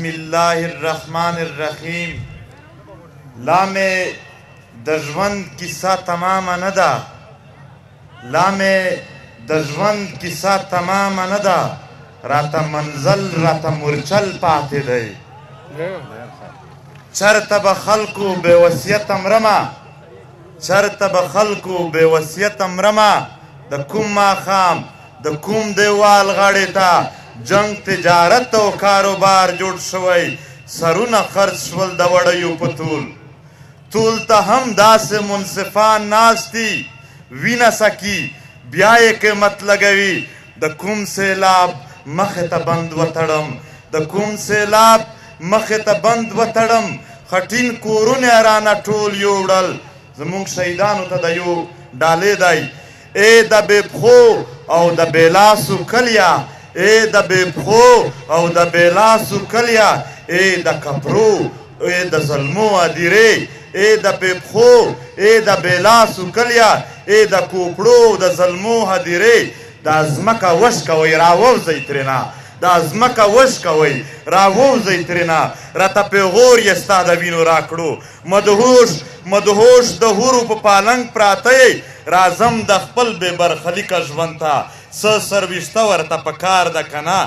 بسم الله الرحمن الرحیم. لا مې د ژوند کیسه تمامه نه ده، لا مې د ژوند کیسه تمامه نه ده، راته منزل راته مورچل پاتې دی. چرته به خلکو بې وصیته مرمه، چرته به خلکو بې وصیته مرمه، د کوم ماښام د کوم دیوال غاړې ته جنګ تجارت او کاروبار جوړ شوی، سرونه خرڅ شول د وړیو په تول. تول ته هم داسې منصفان ناست دي، وینه څکي بیا یې قیمت لګوي. د کوم سیلاب مخې ته بند وتړم، د کوم سیلاب مخې ته بند وتړم، خټین کورونه رانه ټول یوړل. زموږ شهیدانو ته د یو ډالۍ دی. ای د بې پښو او د بې لاسو کلیا، ای د بې پښو او د بې لاسو کلیا، ای د کپرو ای د زلمو ادیرې، ای د بې پښو ای د بې لاسو کلیا، ای د کوپړو د زلمو هدیرې، دا ځمکه وشکوئ راووځئ ترېنه، دا ځمکه وشکوئ راووځئ ترېنه، راته پیغور یې ستا د وینو راکړو. مدهوش مدهوش د حورو په پالنګ پراته یئ، راځم د خپل بې برخلیکه ژوند ته، څه سرویشته ورته په کار ده که نه؟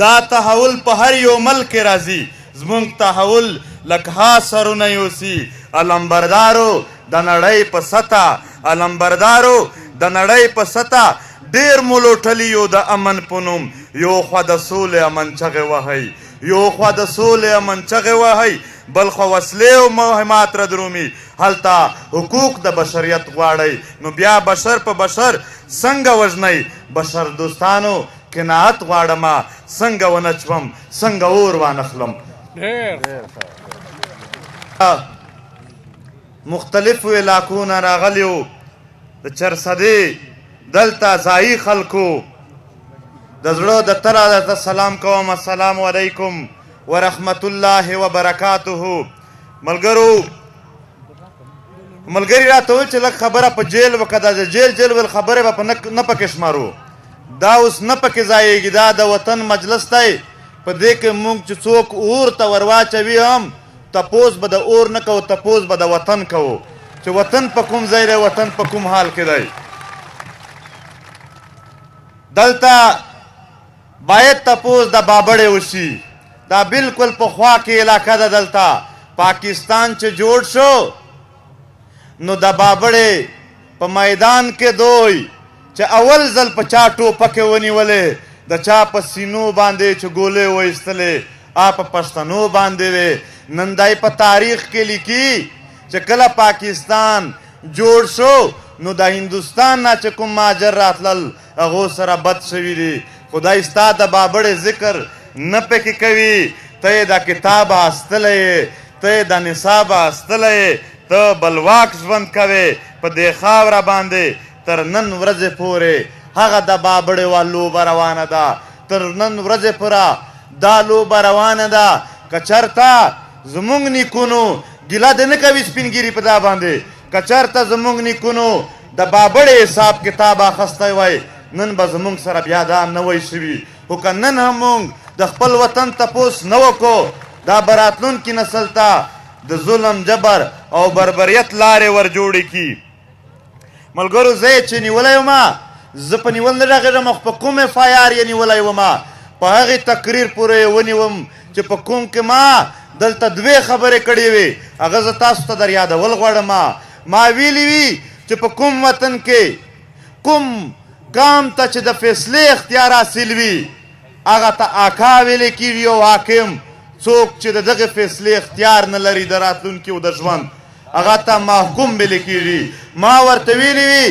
دا تحول په هر یو ملک کې راځي، زمونږ تحول لکها سرونه یوسي. علمبردارو د نړۍ په سطح، علمبردارو د نړۍ په سطح ډېر مو لوټلي یو د امن په نوم. یو خوا د سولې امن چغې وهئ، یو خوا د سولې امن چغې وهئ، بل خوا وسلې او مهمات را درومي. هلته حقوق د بشریت غواړئ، نو بیا بشر په بشر څنګه وژنئ؟ بشر دوستانو قناعت غواړم، څنګه ونه چوم، څنګه اور وانخلم. مختلفو علاقو نه راغلیو د چرسدې دلته ځایي خلکو د زړه د تله درته سلام کوم. السلام علیکم ورحمت الله وبرکاته. ملګرو، ملګري راته وویل چې لږ خبره په جیل وکړه. دا د جیل جیل ویل خبرې به په نه پکې شمارو، دا اوس نه پکې ځایېږي. دا د وطن مجلس دی، په دې کې موږ چې څوک اور ته ورواچوي هم تپوس به د اور نه کوو، تپوس به د وطن کوو چې وطن په کوم ځای دی، وطن په کوم حال کې دی. دلته باید تپوس د بابړې وشي. دا بالکل په خوا کې علاقه ده. دلته پاکستان چې جوړ شو نو د بابړې په میدان کې دوی چې اول ځل په چا ټوپکې ونیولې، د چا په سینو باندې چې ګولې وایستلې، آ په پښتنو باندې وې. نن دای په تاریخ کې لیکي چې کله پاکستان جوړ شو نو د هندوستان نه چې کوم مهاجر راتلل هغو سره بد شوي دي. خدای ستا د بابړې ذکر نه پکې کوي. ته یې د کتابه استلی یې، ته یې د نصابه استلی یې، ته بلواک ژوند کوې په دې خاوره باندې. تر نن ورځې پورې هغه د بابړې وا لوبه روانه ده، تر نن ورځې پوره دا لوبه روانه ده. که چرته زمونږ نیکونو ګیله دې نه کوي سپین ږیري په دا باندې، که چرته زمونږ نیکونو د بابړې حساب کتاب اخیستی وای، نن به زمونږ سره بیا دا نه وای شوي. خو که نن هم مونږ د خپل وطن تپوس نه وکړو، دا به راتلونکي نسل ته د ظلم، جبر او بربریت لارې ور جوړې کړي. ملګرو، زه یې چې نیولی وم، زه په نیول نه غږېږم، خو په کوم اف آی آر یې نیولی وم، په هغې تقریر پورې یې ونیوم چې په کوم کې ما دلته دوې خبرې کړې وې، هغه زه تاسو ته در یادول غواړم. ما ویلي وي چې په کوم وطن کې کوم قام ته چې د فیصلې اختیار حاصل وي، هغه ته آقا ویل کېږي، او حاکم څوک چې د دغې فیصلې اختیار نه لري د راتلونکي او د ژوند، هغه ته محکوم ویل کېږي. ما ورته ویلي وي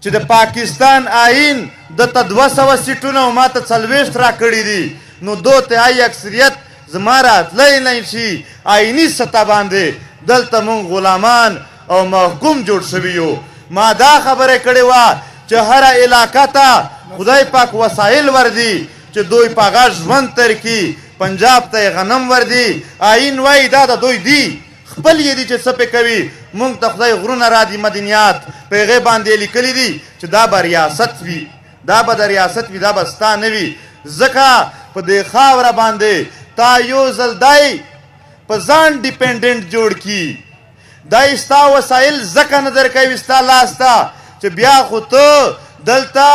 چې د پاکستان آئین ده ته 200 سیټونه او ما ته 40 راکړي دي، نو دو تهائی اکثریت زما راتلی نه شي. آئیني سطح باندې دلته مونږ غلامان او محکوم جوړ شوي یو. ما دا خبره کړې وه چې هره علاقه ته خدای پاک وسایل وردي چې دوی په هغه ژوند تېر کړي. پنجاب ته یې غنم وردي، آئین وایي دا د دوی دي، خپل یې دي چې څه پې کوي. مونږ ته خدای غرونه را دي، مدنیات په هغې باندې یې لیکلي دي چې دا به ریاست وي، دا به د ریاست وي، دا به ستا نه وي. ځکه په دې خاوره باندې تا یو ځل دی په ځان ډیپنډنټ جوړ کی. دی ستا وسایل ځکه نه درکوي ستا لاس ته چې بیا خو ته دلته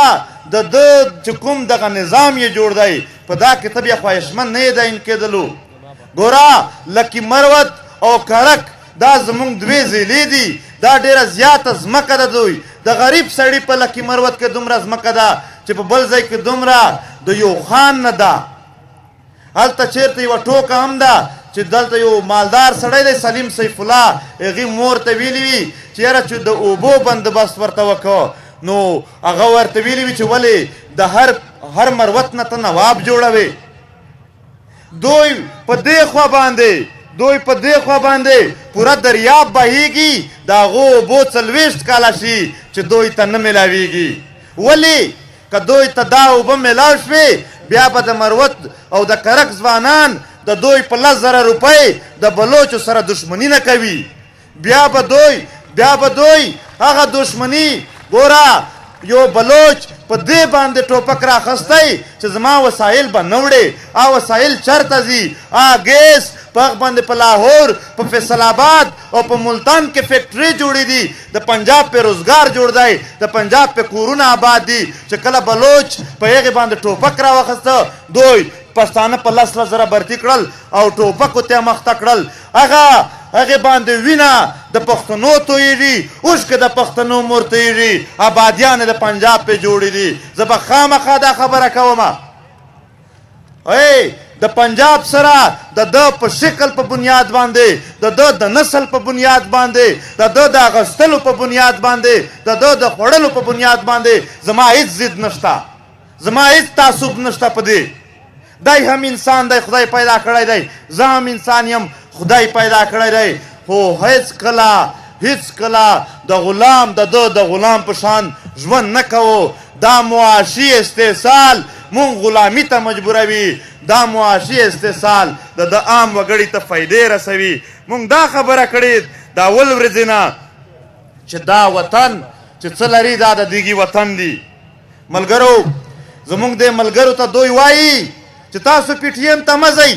د ده چې کوم دغه نظام یې جوړ دی په دا کې ته بیا خواهشمند نه یې داین کېدلو. ګوره لکي مروت او کرک دا زمونږ دوې ضلعې دي، دا ډېره زیاته ځمکه ده. دوی د غریب سړي په لکي مروت کې دومره ځمکه ده چې په بل ځای کې دومره د یو خان نه ده. هلته چېرته یوه ټوکه هم ده چې دلته یو مالدار سړی دی سلیم سیف الله، هغې مور ته ویلي وي چې یاره چې د اوبو بندوبست ورته وکړو، نو هغه ورته ویلي وي چې ولې د هر مروت نه ته نواب جوړوې. دوی په دې خوا باندې دوی په دې خوا باندې پوره دریاب بهیږي، د هغو اوبو 40 کاله شي چې دوی ته نه میلاویږي. ولې؟ که دوی ته دا اوبه میلاو شوې بیا به د مروت او د کرک ځوانان د دوی په 10,000 روپۍ د بلوچو سره دښمني نه کوي. بیا به دوی هغه دښمني، ګوره یو بلوچ په دې باندې ټوپک راخستی چې زما وسایل به نه وړې، آ وسایل چرته ځي؟ آ ګیس په هغه باندې په لاهور، په فیصل آباد او په ملتان کې فیکټري جوړې دي، د پنجاب په روزګار جوړ دی، د پنجاب په کورونه آباد دي. چې کله بلوچ په هغې باندې ټوپک راوخسته، دوی پښتانه په 10,000 برتي کړل او ټوپکو ته مخته کړل. هغه هغې باندې وینه د پښتنو تویږي، اوښکې د پښتنو مور تویږي، آبادیانې د پنجاب پې جوړې دي. زه به خامخا دا خبره کوم. ای د پنجاب سره د ده په شکل په بنیاد باندې، د ده د نسل په بنیاد باندې، د ده د اغستلو په بنیاد باندې، د ده د خوړلو په بنیاد باندې زما هیڅ ضد نشته، زما هیڅ تعصب نشته په دې. دی هم انسان دی، خدای پیدا کړی دی، زه هم انسان یم، خدای پیدا کړی دی. خو هیڅکله د غلام د ده د غلام په شان ژوند نه کوو. دا معاشي استحصال مونږ غلامی ته مجبوروي، دا معاشي استحصال د ده عام وګړي ته فایدې رسوي. مونږ دا خبره کړې د اول ورځې نه چې دا وطن چې څه لري دا د دیګي وطن دی. ملګرو، زمونږ دې ملګرو ته دوی وایي چې تاسو پي ټي ایم ته مه ځئ،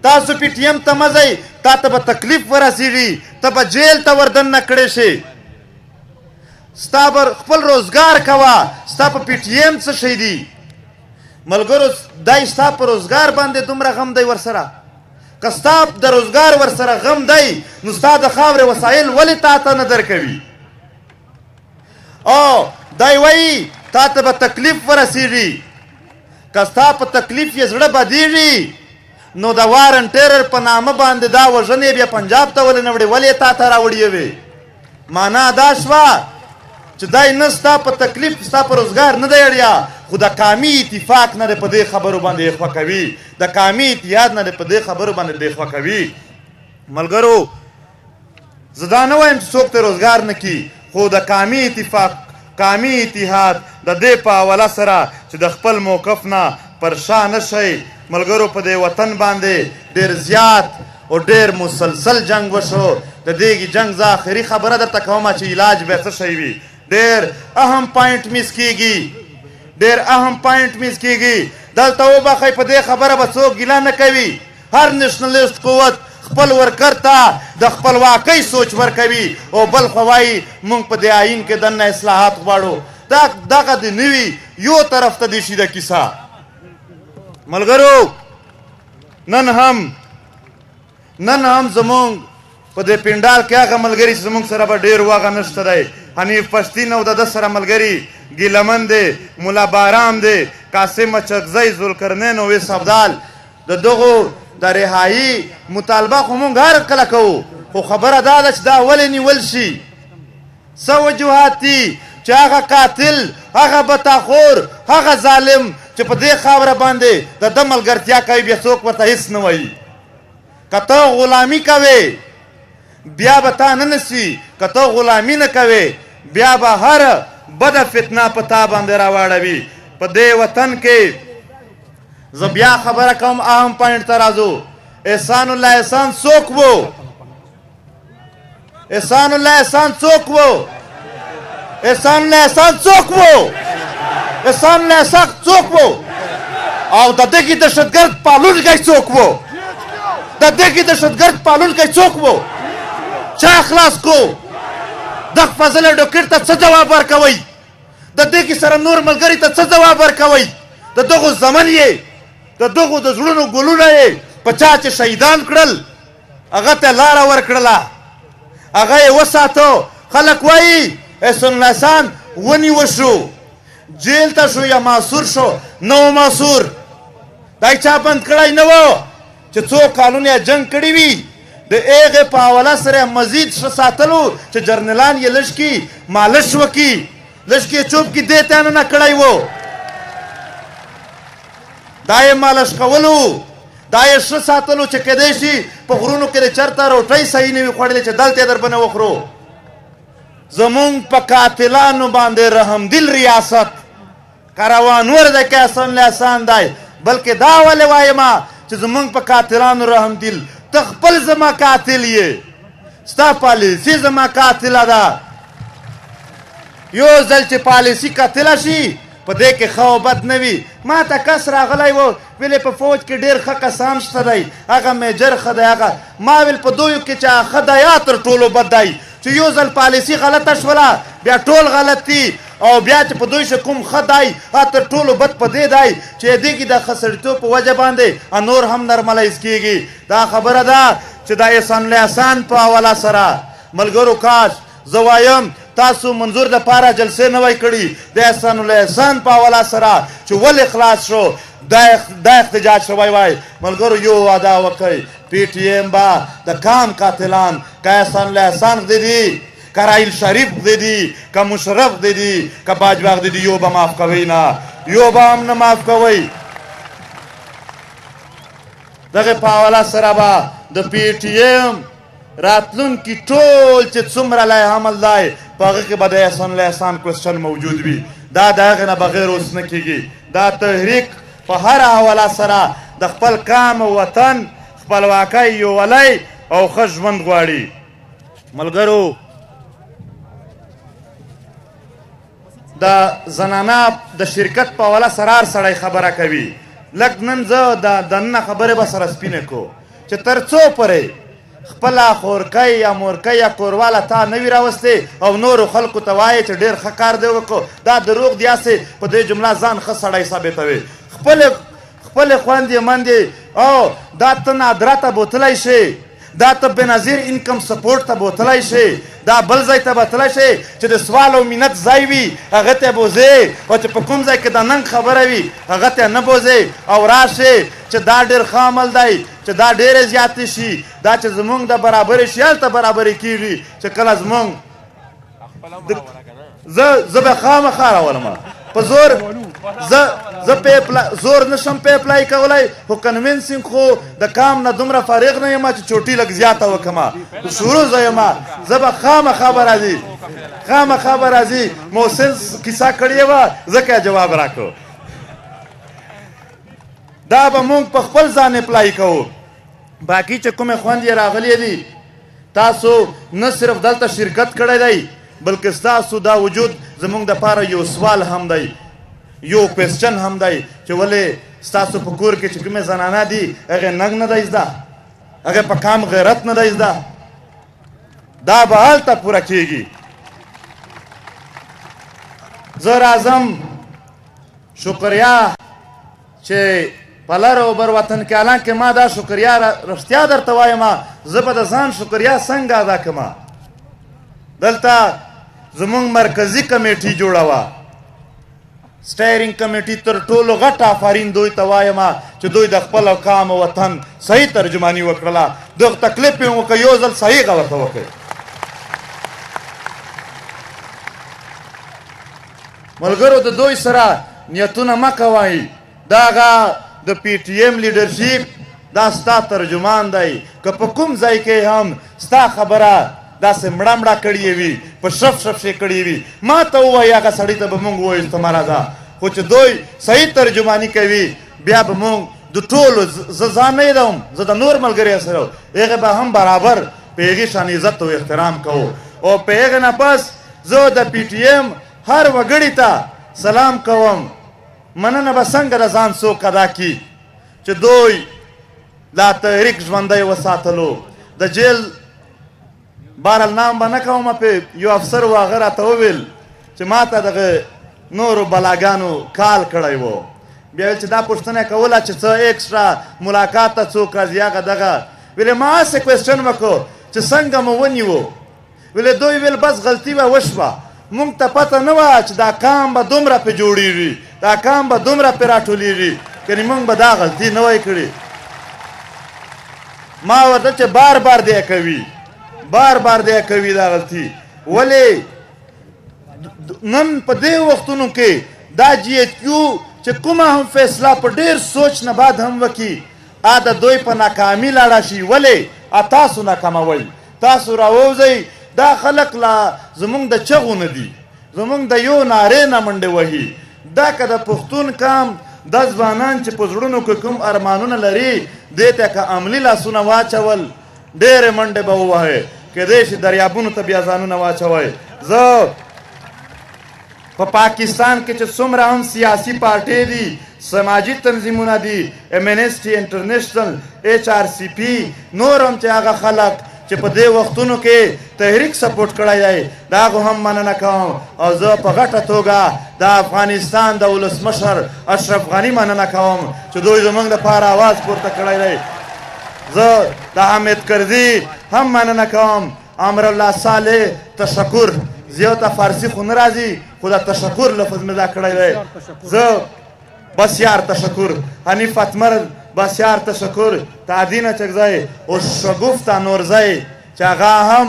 تاسو پي ټي ایم ته مه ځئ، تا ته به تکلیف ورسېږي، ته به جیل ته وردننه کړی شي، ستا به خپل روزګار کوه، ستا په پي ټي ایم څه شی دي. ملګرو، دی ستا په روزګار باندې دومره غم دی ورسره، که ستا د روزګار ورسره غم دی نو ستا د خاورې وسایل ولې تا ته نه درکوي؟ او دی وایي تا ته به تکلیف ورسېږي، که ستا په تکلیف یې زړه بدېږي نو د وارن ټیرر په نامه باندې دا وژنې بیا پنجاب ته ولې نه وړي، ولې تا ته راوړي وې؟ معنا دا شوه چې دی نه ستا په تکلیف ستا په روزګار نه دی اړیا، خو د قامي اتفاق نه دی په دې خبرو باندې اخوا کوي، د قامي اتحاد نه دی په دې خبرو باندې بې خوا کوي. ملګرو، زه دا نه وایم چې څوک ته روزګار نه کړي، خو د قامي اتفاق قامي اتحاد د دې په حواله سره چې د خپل موقف نه پر شا نه شئ. ملګرو، په دې وطن باندې ډېر زیات او ډېر مسلسل جنګ وشو. د دې جنګ زه آخري خبره درته کوم چې علاج به څه شی وي. ډېر اهم پاینټ میس کېږي، ډېر اهم پاینټ میس کېږي. دلته وبخښئ، په دې خبره به څوک ګیله نه کوي. هر نشنلیست قوت خپل ورکر ته د خپلواکۍ سوچ ورکوي او بل خو وایي موږ په دې آیین کې دننه اصلاحات غواړو. دا دغه دې نه وي، یو طرف ته دې شي د کیسه. ملګرو، نن هم زمونږ په دې پنډال کې هغه ملګري چې زمونږ سره به ډېر وغه نشته دی، حنیف پښتین او د ده سره ملګري ګیلمن دی، ملا بارام دی، قاسم اچکزی، ذوالقرنین او ویس ابدال، د دغو د رهایی مطالبه خو مونږ هر کله کوو، خو خبره دا ده چې دا ولې نیول شي؟ څه وجوهات دي چې هغه قاتل، هغه بتاخور، هغه ظالم چې په دې خاوره باندې د ده ملګرتیا کوي بیا څوک ورته هیڅ نه وایي. که ته غلامي کوې بیا به تا نه نسی، که ته غلامي نه کوې بیا به هر بده فتنه په تا باندې راواړوي. په دې وطن کې زه بیا خبره کوم، اهم پوینټ ته راځو. احسان الله احسان څوک وو؟ احسان الله احسان څوک وو؟ احسان الله احسان څوک وو؟ احسان الله احسان څوک وو؟ او د دغې دهشتګرد پالونکی څوک وو؟ د دغې دهشتګرد پالونکی څوک وو؟ چا خلاص کو؟ د فضل ایډوکیټ ته څه جواب ورکوئ؟ د دغې سره نور ملګري ته څه ځواب ورکوئ؟ د دغو زمن یې، د دغو د زړونو ګلونه یې په چا چې شهیدان کړل، هغه ته لاره ورکړله، هغه یې وساتو. خلک وایي احسان الله احسان ونیو شو، جیل ته شو یا ماسور شو. نه و ماسور، دا یې چا بند کړی نه و چې څو کالونه یې جنګ کړي وي، د هغې په حواله سره مزید ښه ساتلو چې جرنلان یې لږ کي مالش وکړي، لږ کې چوب کې دې ته نه کړی وو، دا یې مالش کولو، دا یې ښه ساتلو چې کېدای شي په غرونو کې د چېرته روټۍ صحیح نه وي خوړلې چې دلته یې دربنه وخورو. زمونږ په قاتلانو باندې رحمدل ریاست که روانور دی که احسان الله احسان دی، بلکې دا ولې وایم چې زمونږ په قاتلانو رحمدل، ته خپل زما قاتل یې، ستا پالیسي زما قاتله ده. یو ځل چې پالیسي قاتله شي په دې کې ښه او بد نه وي. ما ته کس راغلی و، ویلې په فوج کې ډېر ښه کسان شته دی، هغه میجر ښه دی، هغه ما ویل په دویو کې چې هغه ښه دی یا تر ټولو بد دی، چې یو ځل پالیسي غلطه شوله بیا ټول غلط دي، او بیا چې په دوی شي کوم ښه دی هغه تر ټولو بد په دې دی چې دې کې د ښه سړیتوب په وجه باندې نور هم نرملایز کېږي. دا خبره ده چې د احسان الله احسان په حواله سره ملګرو، کاش زه وایم تاسو منظور د پاره جلسې نه وای کړي، د احسان الله احسان په حواله سره چې ولې خلاص شو دا احتجاج شوی وای. ملګرو یو وعده وکړئ، پي ټي ایم به د کام قاتلان که احسان الله احسان غدي دي، که راحیل شریف غدي دي، که مشرف غدي دي، که باجوه غدي دي، یو به معاف کوئ نه، یو به هم نه معاف کوئ. دغه په حواله سره به د پي ټي ایم راتلونکي ټول چې څومره لایحه عمل دی په هغه کې به د احسان الله احسان کوېسچن موجود وي. دا د هغې نه بغیر اوس نه کېږي. دا تحریک په هره حواله سره د خپل قام او وطن خپلواکۍ، یووالی او ښه ژوند غواړي. ملګرو، د زنانه د شرکت په حواله سره هر سړی خبره کوي، لږ نن زه د دننه خبرې به سره سپینې کو چې تر څو پورې خپله خورکۍ یا مورکۍ یا کورواله تا نه وي راوستې او نورو خلکو ته وایې چې ډېر ښه کار دی وکړو، دا دروغ دی. هسې په دې جمله ځان ښه سړی ثابتوي. خپلې خوندې مندې او دا ته نادره ته بوتلی شې، دا ته بنظیر انکم سپورټ ته بوتلی شې، دا بل ځای ته بوتلی شې چې د سوال او منت ځای وي هغه ته بوځې، او چې په کوم ځای کې د ننګ خبره وي هغه ته نه بوځې، او راشې چې دا ډېر ښه عمل دی، چې دا ډېرې زیاتې شي، دا چې زمونږ د برابرې شي هلته برابرې کېږي، چې کله زمونږ زه به خامخا راولم په زور، زه په زور نشم په اپلای کولای، خو کنوینسینګ خو د کام نه دومره فارغ نه یم چې چوټي لږ زیاته وکم، شروع زه یم. زه به خامخا به راځي، خامخا به راځي. محسن کیسه کړې وه ځکه جواب راکړو. دا به مونږ په خپل ځان اپلای کوو. باقي چې کومې خوندې راغلې دي، تاسو نه صرف دلته شرکت کړی دی، بلکې ستاسو دا وجود زمونږ دپاره یو سوال هم دی، یو کوېسچن هم دی چې ولې ستاسو په کور کې چې کومې زنانه دي هغې ننګ نه دی زده، هغې په کام غیرت نه دی زده. دا به هلته پوره کېږي. زه راځم، شکریا چې په لر او بر وطن کې، حالانکه ما دا شکریا رښتیا درته وایم، زه به د ځان شکریا څنګه ادا کړم. دلته زمونږ مرکزي کمیټي جوړه وه، سټیرینګ کمیټي، تر ټولو غټ آفرین دوی ته وایم چې دوی د خپل قام او وطن صحیح ترجماني وکړله. دغه تکلیف یې وکړ، یو ځل صحیح غ ورته وکړ. ملګرو، د دوی سره نیتونه مه کوئ. دغه د پي ټي ایم لیډرشپ دا ستا ترجمان دی، که په کوم ځای کې هم ستا خبره داسې مړه مړه کړې وي، په شف شف شي کړې وي، ما ته ووایي، هغه سړي ته به مونږ ووایو چې ته مه راځه. خو چې دوی صحیح ترجماني کوي بیا به مونږ د ټولو، زه ځان نه یادوم، زه د نور ملګري سره هغه به هم برابر په هغې شان عزت او احترام کوو. او په هغې نه پس زه د پي ټي ایم هر وګړي ته سلام کوم. مننه به څنګه د ځان څوک ادا کړي چې دوی دا تحریک ژوندی وساتلو. د جیل بهرحال نام به نه کوم، په یو افسر و، هغه راته وویل چې ما ته دغه نورو بلاګانو کال کړی و، بیا ویل چې دا پوښتنه کوله چې څه ایکسټرا ملاقات ته څوک راځي. هغه دغه ویلې ما هسې کوېسچن وکړو چې څنګه مو ونیو. ویلې دوی ویل بس غلطي وه وشوه، مونږ ته پته نه وه چې دا کام به دومره پې جوړېږي، دا کام به دومره پې راټولېږي، کنې مونږ به دا غلطي نه وای کړې. ما ورته چې بار بار دی کوي، بار بار دی کوي دا غلطي. ولې نن په دې وختونو کې دا جی ایچ کیو چې کومه هم فیصله په ډیر سوچ نه بعد هم وکي، ا د دوی په ناکامي لاړه شي. ولې تاسو ناکاموئ؟ تاسو راووځئ. دا خلک لا زمونږ د چغو نه دي، زمونږ د یو نارې نه منډې وهي. دا که د پښتون کام دا ځوانان چې په زړونو کې کوم ارمانونه لري، دې ته که عملي لاسونه واچول، ډېرې منډې به ووهئ، کېدای شي دریابونو ته بیا ځانونه واچوئ. زه په پاکستان کې چې څومره هم سیاسي پارټۍ دي، سماجي تنظیمونه دي، ایمنسټي انټرنیشنل، ایچ آر سی پی، نور هم چې هغه خلک چې په دې وختونو کې تحریک سپورټ کړی دی، د هغو هم مننه کوم. او زه په غټه توګه د افغانستان د ولسمشر اشرف غني مننه کوم چې دوی زمونږ دپاره आवाز پورته کړی دی. زه د حامد کرزي هم مننه کوم، امرالله صالح تشکر. زه ته فارسي خو نه راځي، خو دا تشکر لفظ مې دا کړی دی. زه بسیار تشکر، حنیف اتمر بسیار تشکر، تعدین اچکزی او شګفته نورزی چې هغه هم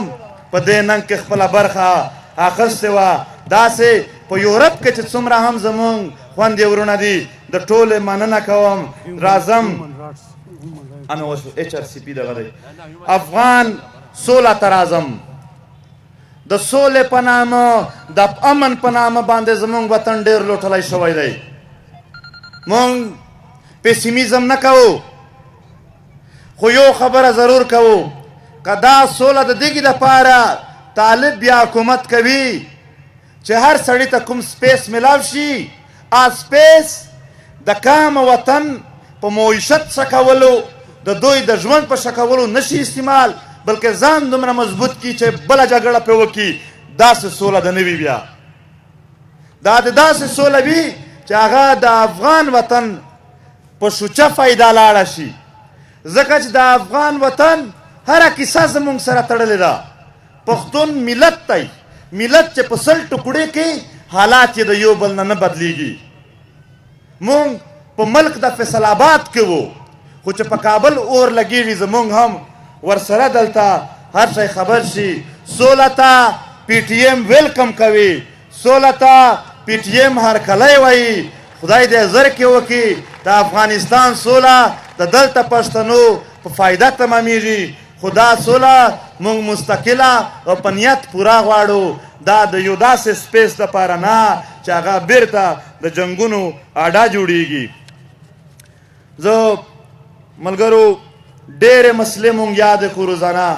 په دې ننګ کې خپله برخه اخیستې وه. داسې په یورپ کې چې څومره هم زمونږ خوندې ورونه دي، د ټولې مننه کوم. راځم انا اوس ایچ ار سی پی دغه دی، افغان سوله ته راځم. د سولې په نامه، د امن په نامه باندې زمونږ وطن ډېر لوټلی شوی دی. مونږ پیسیمیزم نه کوو، خو یو خبره ضرور کوو، که دا سوله د دغې دپاره طالب بیا حکومت کوي چې هر سړي ته کوم space ملاو شي، آ space د کام وطن په معیشت ښه کولو، د دوی د ژوند په ښه کولو نشي استعمال، بلکې ځان دومره مضبوط کی چې بله جګړه پرې وکړي، داسې سوله د نه وي. بیا دا د داسې سوله وي چې هغه د افغان وطن په شوچه فایده لاړه شي، ځکه چې د افغان وطن هره کیسه زمونږ سره تړلې ده. پښتون ملت دی، ملت چې په 100 ټوکړې کې حالات یې د یو بل نه نه بدلیږي. مونږ په ملک د فیصل آباد کې وو، خو چې په کابل اور لګیږي، زمونږ هم ورسره دلته هر شی خبر شي. سوله ته پي ټي ایم welcome کوي، سوله ته پي ټي ایم هرکلی وایي. خدای دې زر کې وکړي د افغانستان سوله د دلته پښتنو په فایده تمامیږي، خو دا سوله موږ مستقله او په نیت پوره غواړو. دا د یو داسې space دپاره نه چې هغه بیرته د جنګونو اډه جوړیږي. زه ملګرو ډېرې مسلې مونږ یادې کړو، روزانه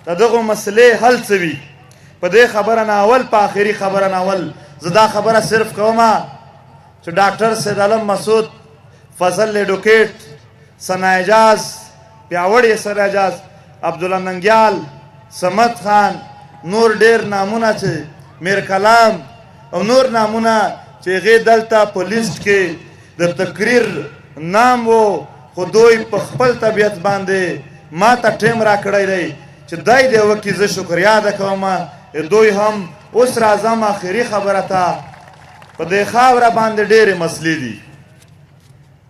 د دغو مسلې حل څه وي په دې خبره نه اول، په آخري خبره نه اول زه دا خبره صرف کوم چې ډاکټر سید عالم مسعود، فضل ایډوکیټ، ثنا اعجاز، پیاوړی ثنا اعجاز، عبدالله ننګیال، صمد خان، نور ډېر نامونه چې میر کلام او نور نامونه چې هغې دلته په لیست کې د تقریر نام وو، خو دوی په خپل طبیعت باندې ما ته ټیم راکړی دی چې دای دی وکړي، زه شکریا ادا کوم دوی هم. اوس راځم آخري خبره ته. په دې خاوره باندې ډېرې مسلې دي،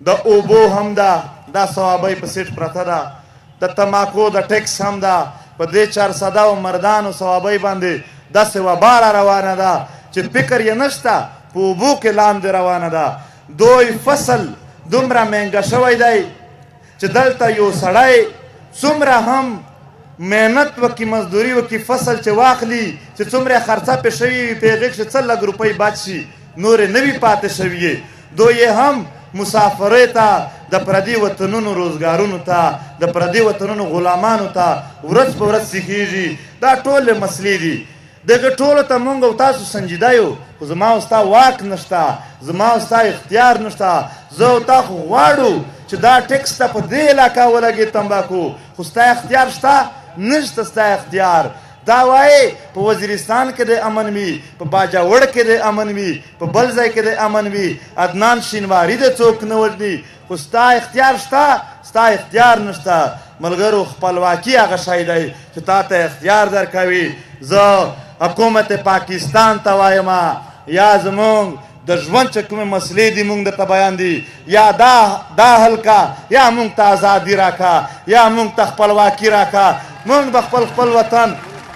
د اوبو هم ده، دا صوابۍ په سیټ پرته ده، د تماکو د ټیکس هم ده، په دې چارسده او مردان او صوابۍ باندې داسې وبا را روانه ده چې فکر یې نشته، په اوبو کې لاندې روانه ده. دوی فصل دومره مهنګه شوی دی چې دلته یو سړی څومره هم محنت وکړي، مزدوري وکړي، فصل چې واخلي، چې څومره خرڅه پې شوي وي، په هغې کښې څه لږ روپۍ بچ شي، نورې نه وي پاتې شوي. دوی یې هم مسافرۍ ته، د پردي وطنونو روزګارونو ته، د پردي وطنونو غلامانو ته ورځ په ورځ سیخېږي. دا ټولې مسلې دي. دغه ټولو ته مونږ او تاسو سنجیده یو، خو زما او ستا واک نشته، زما او ستا اختیار نشته. زه او تا خو غواړو چې دا ټیکس ته په دې علاقه ولګي تمباکو، خو ستا اختیار شته؟ نشته ستا اختیار. دا وایې په وزیرستان کې د امن وي، په باجوړ کې د امن وي، په بل ځای کې د امن وي، عدنان شینواری د څوک نه وژني، خو ستا اختیار شته؟ ستا اختیار نشته. ملګرو، خپلواکي هغه شی دی چې تا ته اختیار درکوي. زه حکومت پاکستان ته وایم، یا زمونږ د ژوند چې کومې مسلې دي مونږ درته بیان دي، یا دا حل کا، یا مونږ ته ازادي راکا، یا مونږ ته خپلواکي راکا. مونږ به خپل خپل وطن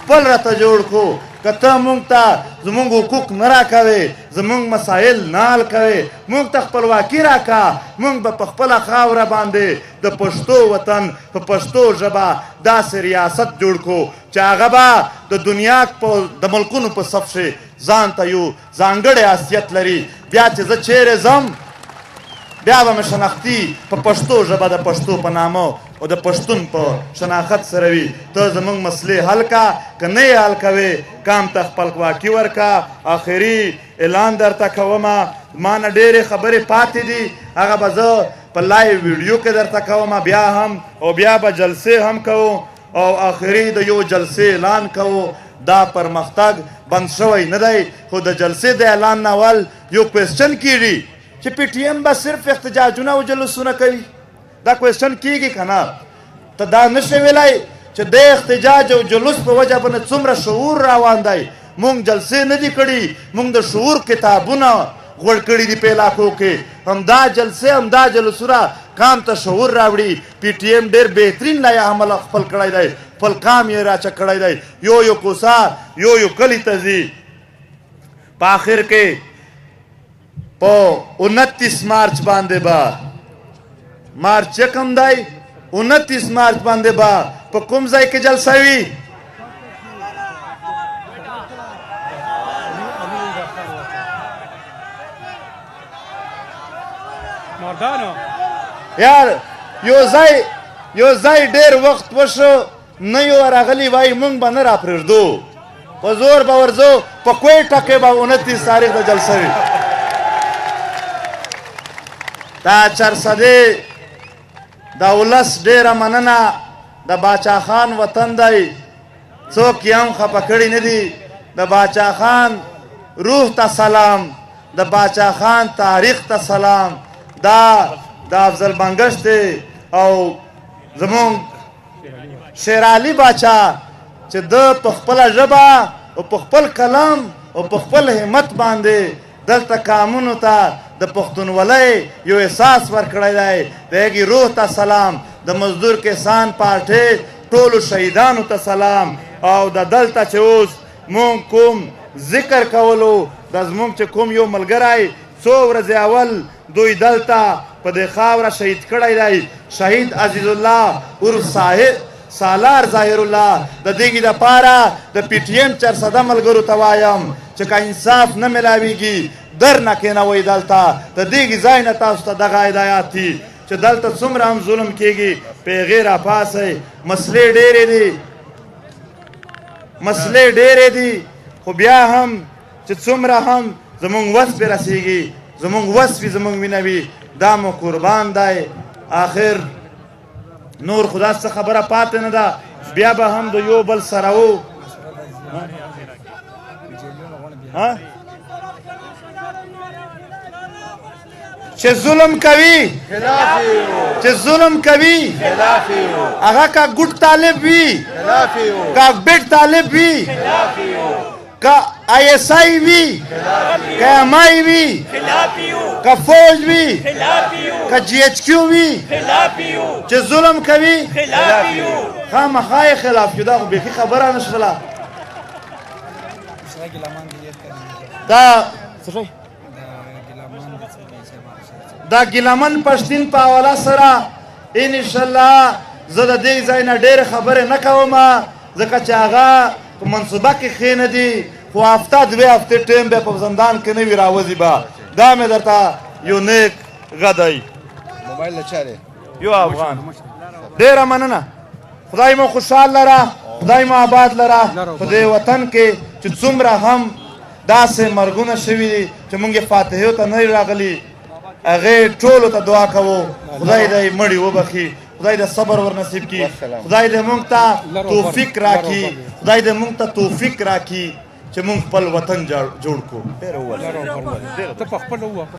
خپل راته جوړ کړو. که ته مونږ ته زمونږ حقوق نه راکوې، زمونږ مسایل نه حل کوې، مونږ ته خپلواکي راکا، مونږ به په خپله خاوره باندې د پښتو وطن په پښتو ژبه داسې ریاست جوړ کړو چې هغه به د دنیا په د ملکونو په صف شي، ځان ته یو ځانګړی حیثیت لري. بیا چې زه چیرې ځم، بیا به مې شناختي په پښتو ژبه د پښتو په نامه او د پښتون په شناخت سره وي. ته زمونږ مسلې حل کا، که نه یې حل کوې کام ته خپلواکي ورکا. آخري اعلان درته کومه، ما نه ډېرې خبرې پاتې دي، هغه به زه په live ویډیو کې درته کومه بیا هم، او بیا به جلسې هم کوو، او آخري د یو جلسې اعلان کوو. دا پرمختګ بند شوی نه دی، خو د جلسې د اعلان نه اول یو question کیږي چې پي ټي ایم به صرف احتجاجونه او جلوسونه کوي. دا question کیږي که نه؟ ته دا نشې ویلی چې د احتجاج او جلوس په وجه باندې څومره شعور روان دی. مونږ جلسې نه دي کړي، مونږ د شعور کتابونه غوړ کړي دي په علاقو کې. همدا جلسې همدا جلوسونه کام ته شعور راوړي. پي ټي ایم ډېر بهترین لایحه عمل خپل کړی دی، خپل کام یې راچک کړی دی، یو یو کوڅه یو یو کلي ته ځي. په آخر کې په 29 مارچ باندې به، مارچ چې کوم دی 29 مارچ باندې به په کوم ځای کې جلسه وي؟ یار یو ځای ډېر وخت وشو نه یو راغلی، وایي مونږ به نه راپرېږدو، په زور به ورځو. په کویټه کې به 29 تاریخ د جلسه وي. دا چرسدې د ولس ډېره مننه، د باچا خان وطن دی، څوک یې هم خفه کړي نه دي. د باچا خان روح ته سلام، د باچا خان تاریخ ته سلام. دا د افضل بنګش دی او زمونږ شیرعلي باچا چې ده په خپله ژبه او په خپل قلم او په خپل همت باندې دلته کامونو ته د پښتونولۍ یو احساس ورکړی دی، د هغې روح ته سلام. د مزدور کسان پارټۍ ټولو شهیدانو ته سلام. او د دلته چې اوس مونږ کوم ذکر کولو، د زمونږ چې کوم یو ملګری څو ورځې اول دوی دلته په دې خاوره شهید کړی دی، شهید عزیز الله عرف صاحب سالار ظاهر الله، د دې دپاره د پي ټي ایم چرسده ملګرو ته وایم چې که انصاف نه ملاویږي در نه کښېنوئ دلته. د دې ځای نه تاسو ته دغه هدایات دي چې دلته څومره هم ظلم کیږي په هغې راپاڅئ. مسلې ډېرې دي، مسلې ډېرې دي، خو بیا هم چې څومره هم زمونږ وس پرې رسېږي، زمونږ وس وي، زمونږ وینه وي، دا مو قربان دی. آخر نور خدا څه خبره پاتې نه ده، بیا به هم د یو بل سره وو. چې ظلم کوي، چې ظلم کوي هغه که ګډ طالب وي، که بډ طالب وي، که آی اس آی وي، که ایم آی وي، که فوج وي، که جی ایچ کیو وي، چې ظلم کوي خامخا یې خلاف یو. دا خو بیخي خبره نه شوله. دا څه شی؟ دا ګیلمن پښتین په حواله سره انشاءالله زه د دې ځای نه ډېرې خبرې نه کوم، ځکه چې هغه په منصوبه کې ښې نه دي، خو هفته دوې هفتې ټیم به په زندان کې نه وي، راوځي به. دا مې درته یو نیک غدی. موبایل له چا دی؟ یو افغان. ډېره مننه، خدای مو خوشحال لره، خدای مو آباد لره. په دې وطن کې چې څومره هم داسې مرګونه شوي دي چې مونږ یې فاتحو ته نه راغلي، هغې ټولو ته دعا کوو، خدای دې مړي وبخي، خدای دې صبر ور نصیب کړي، خدای دې مونږ ته توفیق راکړي، خدای دې مونږ ته توفیق راکړي چې مونږ خپل وطن جوړ کړو. ته په خپل وه.